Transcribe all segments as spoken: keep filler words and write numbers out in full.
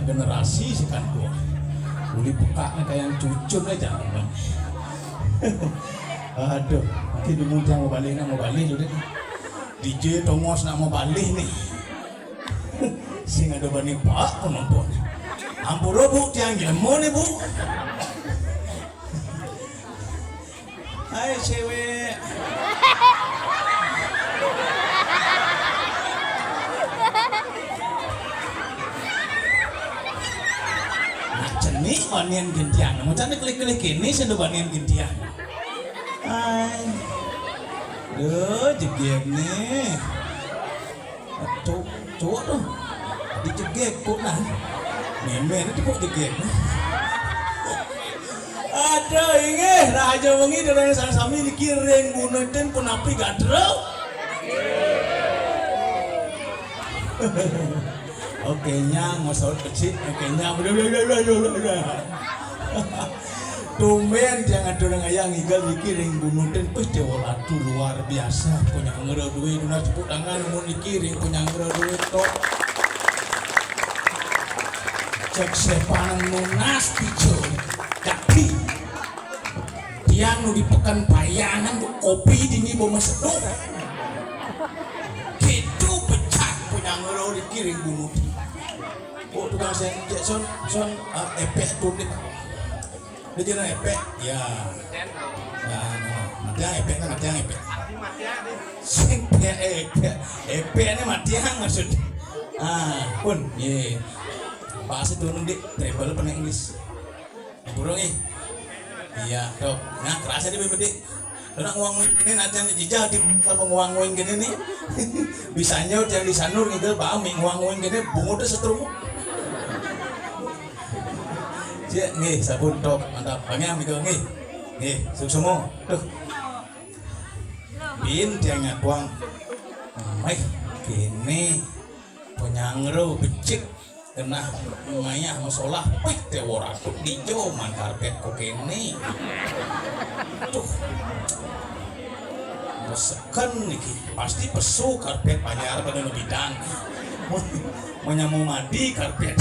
Generasi sekarang tua. Uli pekak ni kayang cucun aja. Aduh, mungkin dulu yang mau balik, nak mau balik dulu deh. D J Tongos nak mau balik nih. Sing ada bani pak penonton. Ampura, Bu, tiang jemo nih, Bu. Hai, cewek. Nak cenik banian gentian. Mau cenik klik-klik ini, sing ada banian gentian. Hai. Duh, jegeg nih. Cowok, cowok tuh. Dijegeg kok nah. Memen itu kok jegeg. Aduh, inggih, rahaja wengi, dherek sareng sami niki ring Bunuten punapi gatra? Oke, nyang, masaut kecil. Oke, nyang. Bla, bla, bla, bla, bla, bla. Tumben tiang atur ngayah ngigel niki ring Bunuten. Wih, Dewa Ratu luar biasa. Punya ngero duit, nunas tepuk tangan mun niki ring punya ngero duit tok. Cek sepan nunas pijo. Dadi tiang nu di Peken Payangan, kopi dini bawa seduh. Gitu pecah punya ngero niki ring Bunuten. Oh, tukang sen, cek son, son, ah, epek tuh nih. Dia jangan epek, ya. Ya, nah, matiang epek, nah, matiang epek. Sing dia epek, epek ini matiang maksud. Ah, pun, ye. Bahasa turun di travel pernah Inggris. Burung, eh. Iya, dok. Nah, kerasa dia bebede. Lu nak nguang ini, nanti jijah di, kalau nguang-nguing gini nih. Bisanya tiang di sanur ngigel bami nguang-nguing gini, bungut deh setrum. Cek, nggih, sabun tok, mantap. Bang Yang, nggih. Nggih, suksma. Tuh. Bin tiang nyakuang. Mai, kene. Penyangro becik. Genah ngayah masolah, pih, Dewa Ratu, dijo man karpet kok kene. Tuh. Meseken niki, pasti pesu karpet banjar pada nu bidang. Menyamung madi karpet.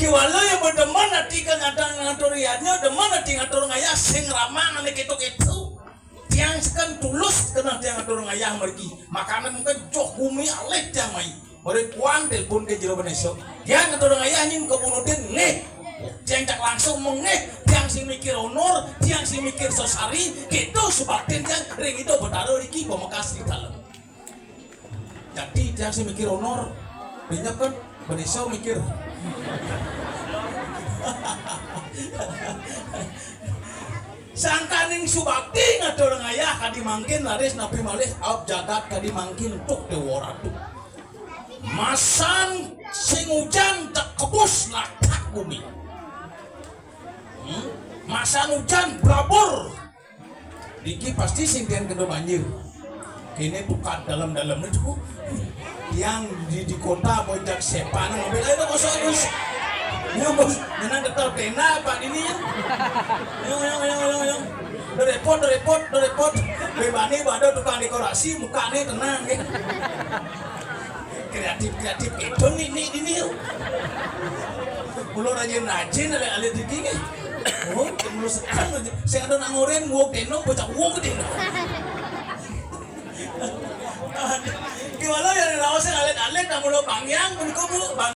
Kiwala yang berdemen ati ke ngadang ngatur yadnya, demen ati ngatur ngayah sing ramang ane keto-keto. Tiang seken tulus kenah tiang ngatur ngayah mergi. Makanan mungkin joh gumi alit tiang mai. Bari kuan telepon ke jero benesok. Tiang ngatur ngayah nying ke Bunuten nggih. Tiang cak langsung mengeh. Tiang sing mikir honor, tiang sing mikir sosari, gitu sebaktin tiang ring itu Betara riki bemekas di dalam. Jadi tiang sing mikir honor, banyak kan benesok mikir. Sangkaning subakti ngatur ngayah kadi mangkin laris napi malih aob jagat kadi mangkin tuk Dewa Ratu. Masan sing ujan tekebus latak bumi. Hmm? Masan ujan blabur. Niki pasti sing tiang kena banjir. Kene tukad dalam-dalam itu. Tiang di, di kota bocah sepan ngambil aja kosong terus. Yo bos, menang tetap tenda apa ini ya? Yo yo yo yo yo. Udah repot, udah repot, udah repot. Bebani bado tukang dekorasi, mukanya tenang ya. Kreatif kreatif gitu nih nih ini yo. Mula rajin-rajin ale ale diki nih. Oh, mula sekarang aja. Saya ada nangoren, wong deno, bocah wong deno. Gimana ya, raos sing alit-alit, nah, mula Bang Yang, meniku, Bu, Bang